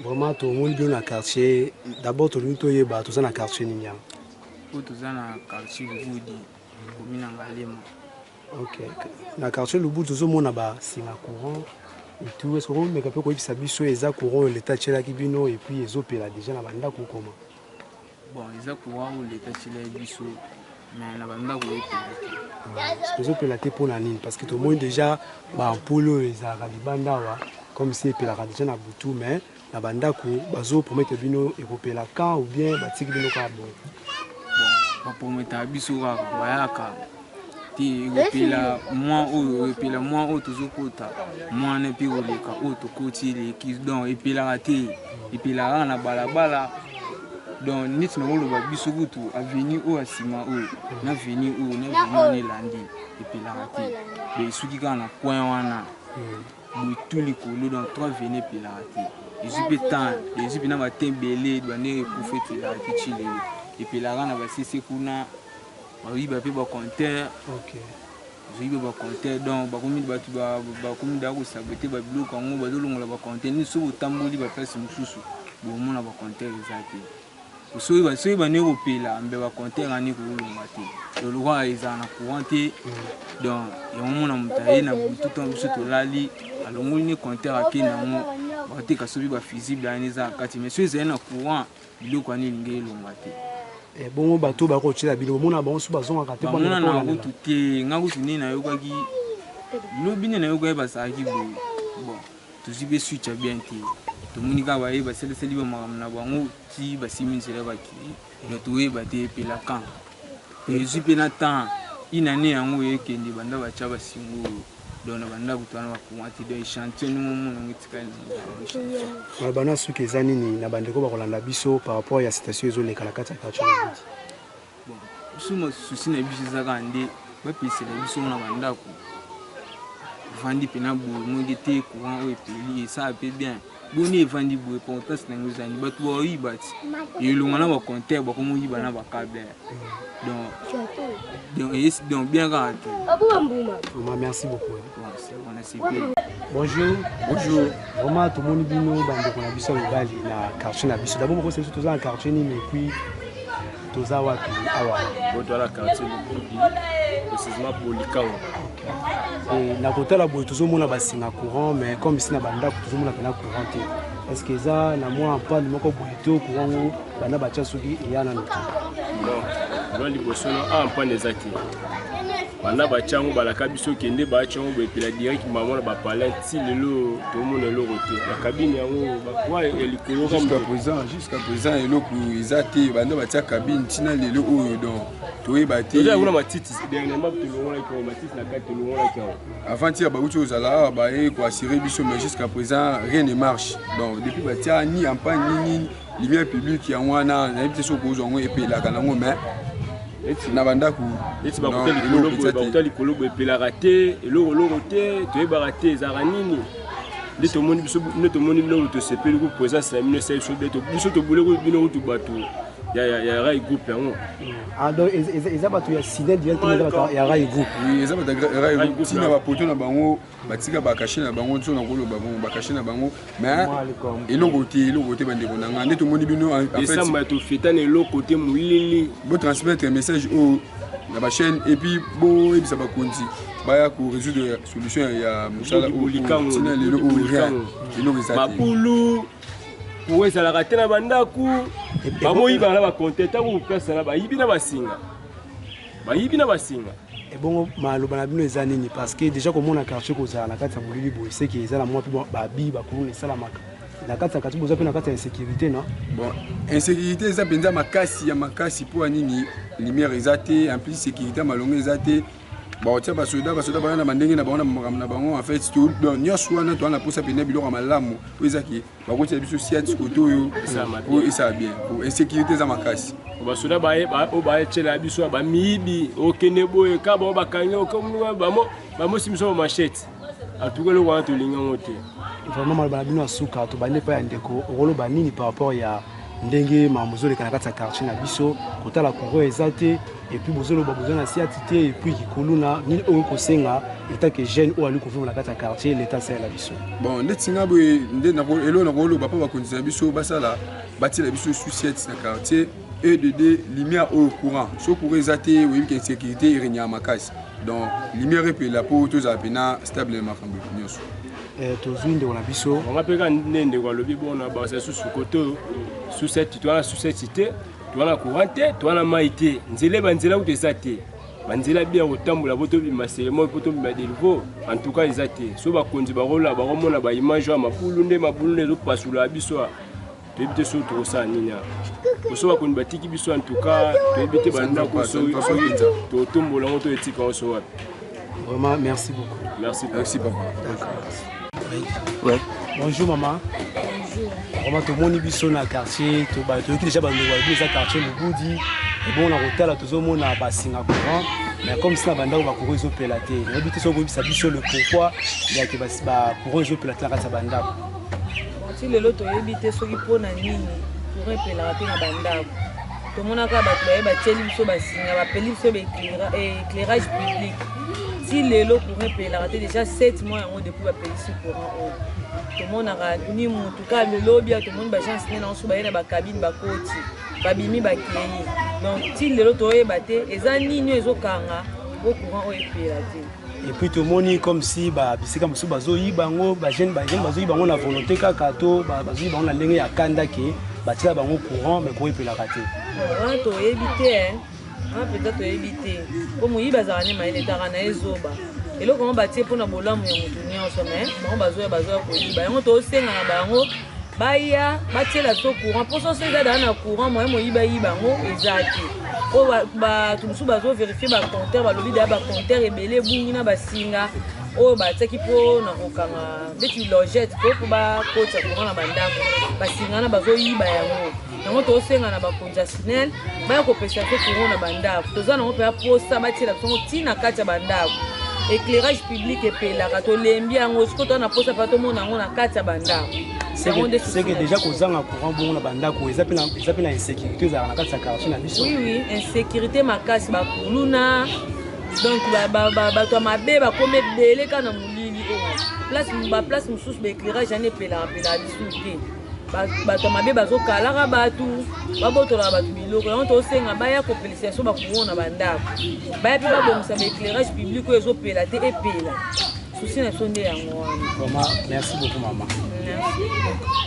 Vraiment tomoni bino na quartier. D'abord tolingi toyeba toza na quartier nini yango? Oyo toza na quartier Lubudi, commune ya Ngaliema. Ok, na quartier Lubudi tozomona basinga courant et tout. Est-ce que okomeka mpe koyebisa biso eza courant oyo l'État atielaki bino et puis ezopela déjà na bandako koma? Bon, eza courant oyo l'État atielaki biso, mais na bandako epela te. Ezopela te mpona nini? Parce que tomoni déjà baampoule oyo ezalaka libanda awa comme si epelaka déjà na butu, mais na bandako bazopromettre bino ekopela quand ou bien batiki bino kaka boye? Bon, baprometaka biso kaka, bayaka te, ekopela mwa oyo, epela mwa oyo tozokota mwana mpe koleka oyo tokoti eleki. Donc epelaka te, epelaka kaka na balabala. Donc neti nakoloba, biso kutu avenue oyo ya nsima oyo na avenue oyo na avenue wana elandi epelaka te. Donc esuki kaka na coin wana boye tout likolo. Donc trois avenue epelaka te. Ezwi mpe temps, ezwi mpena bate ebele bandenge ekufa, epelaka te ti lelo. Epelaka na basese kuna, bayiba mpe bacompteur. Ozoyiba bacompteur, donc bakomi bato bakomi daa kosaboter babiloko yango, bazolongola bacompteur nini. Soki otamboli baplace mosusu, bomona bacompteur eza te. Soki bandi kopela mbe bacompteur ani kolonga te. Donc lokola ezala na courant te, donc yango mona moto aye na butu, ntango biso tolali, alongoli ne compteur, akende yango bateka. Soki bafusible ani eza na kati, mais soki ezali na courant, biloko wana elingi elonga te. Bongo bato bakotiela bino, bomona bango so bazongaka te? Bamona na kutu te. Nga kutu nde nayokaki lobi, nde nayokaki bazalaki boye. Bon, tozwi mpe suite ya bien te. Tomoni kaka baye basalisali bamakambo na bango ti basimi nzela, bakili. Donc toyeba te epela quand. Ezwi mpe na temps, une année yango ekende banda batya basingo oyo. Donc na bandako to wana bacourant te. Donc échantillon ndenge omona yango etikali nango échantillon. Maloba na suki eza nini na bandeko bakolanda biso par rapport ya situation ezoleka na kati ya quartier Lubudi? Bon, biso souci na biso eza kaka nde bapesela biso na bandako. Evandi mpena boye, moki te courant oyo epeli, esala mpe bien. Boni evandi boye, importance na yango ezali bato baoyiba ti elonga na bacompteur, bakomoyiba na bacable. Donc bien kaka te. Vraiment, merci beaucoup. Bon, c'est bon, nasepeli. Bonjour. Bonjour. Vraiment tomoni bino bandeko na biso ya mibali na quartier na biso. D'abord bokosa biso toza na quartier nini et puis toza wapi awa? Bon, toza na quartier Lubudi, précisément Bolikango. Na kotala boye, tozomona basinga courant, mais comme ici na bandako tozomona mpena courant te. Est ce que eza na mwa panne moko boye to courant ngo banda batya soki eya nano te? Bon, lwa liboso no awa mpane eza te. Banda batya yango, balaka biso kende batya yango boye, epela direct mama na bapalin. Ti lelo tomona eloko te na cabine yango, bakwa ya likolo. Jusqu'à présent, jusqu'à présent eloko eza te. Banda batia cabine ntina lelo oyo, donc toyeba te. Toza kuna matiti, dernièrement tolongolaki yango, matiti na kati tolongolaki yango. Avant tia bauti ozala awa, baye koassurer biso, mais jusqu'à présent rien ne marche. Donc depuis batia ni en panne ni nini, lumière publique yango wana, nayebi te soki kozwa yango epelaka nango, mais na bandako neti bakuta likolo boye, bakuta likolo boye, epelaka te, eloko eloko te. Toyebaka te ezalaka nini. Nde tomoni biso, nde tomoni bino, tosepeli ku présence na bino esali biso be. Biso tobule ku bino kutu bato ya Rai Group yango. Ah, donc eza bato ya SNEL directement, eza bato ya Rai Group? Oui, eza bato ya Rai Group. Ntina bapoto na bango batika bacachet na bango, nso na koloba bongo bacachet na bango, mais eloko te, eloko te. Bandeko na nga, nde tomoni bino. Décembre tofeta na eloko te, molili. Botransmettre message oyo na bachaîne et puis boyebisa bakonzi baya korésoudre solution ya mosala oyo. Ntina lelo oyo rien, eloko eza te. Mabulu po ezalaka te na bandako, bamoyibaka na bacompteur. Ntango place na bayibi na basinga, bayibi na basinga. Ebongo maloba na bino eza nini? Parce que déjà komona quartier kozala na kati ya molili boye, seke eza na mwa mpe babi bakuluna esalamaka na kati ya quartier. Boza mpe na kati ya insécurité, non? Bon, insécurité eza mpenza makasi ya makasi. Mpo ya nini? Lumière eza te, en plus sécurité ya malongo eza te. Baotia basoda, basoda baya na bandenge na bango na makambo na bango. En fait, donc nyonso wana toza na mposa pene biloko ya malamu oyo ezaki bakotia biso siati kote oyo, oyo esala bien. Insécurité eza makasi. Basoda oyo bayetiela biso bamiyibi, okende boye ka bango bakangi, bamosi biso bamachete. Atuka eloko wana tolingi yango te. Vraiment, maloba na bino ya suka, tobandi epai ya ndeko. Okoloba nini par rapport ya Ndenge makambo ezoleka na kati ya quartier na biso, kotala courant eza te, et puis bozoloba boza na siati te, et puis kikuluna nini oyo kosenga état que jeune oyo ali kovivre na kati ya quartier, l'état asalela biso? Bon, ndeti nga boye nde eloko nakoloba mpo bakonzi na biso basala, batiela biso sous-ciat na quartier et de deux, lumière oyo courant. So courant eza te, oyebi ke insécurité eregnaka makasi. Donc lumière epela mpo tozala mpena stable na makambo nyonso. Tozwi ndeko na biso. Nga mpe kaka nde ndeko alobi bona bakasa susu kote oyo sous-ciat, towana sous-ciat te, towana courant te, towana mai te, nzela, banzela kutu eza te, banzela bia kotambola po tobima selemo, po tobima Delvaux, en tout cas eza te. So bakonzi bakola bakomona baimage oyo ya mabulu, nde mabulu nde ezopasula biso, toyebi te soki tokosala nini awa. Poso bakonzi batiki biso, en tout cas toyebi te bandako soki totombola yango to etika yango so wapi. Vraiment, merci beaucoup. Merci. Merci, papa. Ouais. Bonjour maman. Bonjour. Vraiment tomoni biso na quartier, toyoki déjà bandeko balobi eza quartier Lubudi. Ebongo na kotala, tozomona basinga courant, mais comme si na bandako bacourant ezopela te. Nayebi te soki koyebisa biso le pourquoi yake bacourant ezopela te na kati ya bandako. Ti lelo toyebi te soki mpona nini courant epelaka te na bandako. Tomonaka bato baye batieli biso basinga, bapeli biso baéclairage public, ti lelo courant epelaka te. Déjà 7 mois yango depuis bapelisi courant oyo, tomonaka ni mutu. Kaka lobi tomoni baagence nde nango so baye na bacabine, bakoti, babimi, bakei. Donc ti lelo toyeba te eza nini oyo ezokanga po courant oyo epela te. Et puis tomoni comme si bisika mosusu bazoyiba yango, bajeune bazoyiba yango na volonté kaka to bazoyiba yango na ndenge ya kanda ke batiela bango courant, mais courant epelaka te. Wana toyebi te, wana mpenza toyebi te, po moyibi azalaka ne mayele, etaka na ye zoba. Eloko yango batie mpona bolamu ya motu nyonso, mais bango bazoya koyiba yango. Tosenga na bango baya batiela biso courant, mpo soso eza daa na courant, moye moyibi ayiba yango eza te. Po bato mosusu bazovérifier bacompteur, balobi daa bacompteur ebele ebungi na basinga oyo batiaki mpo na kokanga ndeti logette po bakotisa courant na bandako, basinga wana bazoyiba yango. Yango tosenga na bakonzi ya SNEL baya kopesa biso courant na bandako. Toza nango mpenza posa, batiela biso yango ntina kati ya bandako. Éclairage public epelaka, tolembi yango. Sikoyo toza na posa mpa tomona yango na kati ya bandako. C'est que déjà kozanga courant bongo na bandako eza mpe na insécurité ezalaka na kati ya quartier na biso. Oui, insécurité makasi, bakuluna, donc bato ya mabe bakomi ebele kaka na molili oyo. Place, baplace mosusu baéclairage yani epelaka pelaka lisusu te. Bato ya mabe bazokalaka bato, babotolaka bato biloko. Yango tosenga baya kopelisa biso bacourant na bandako, baya mpe babongisa baéclairage public oyo ezopela te epela. Souci na biso nde yango wana. Vraiment, merci beaucoup, maman. Merci.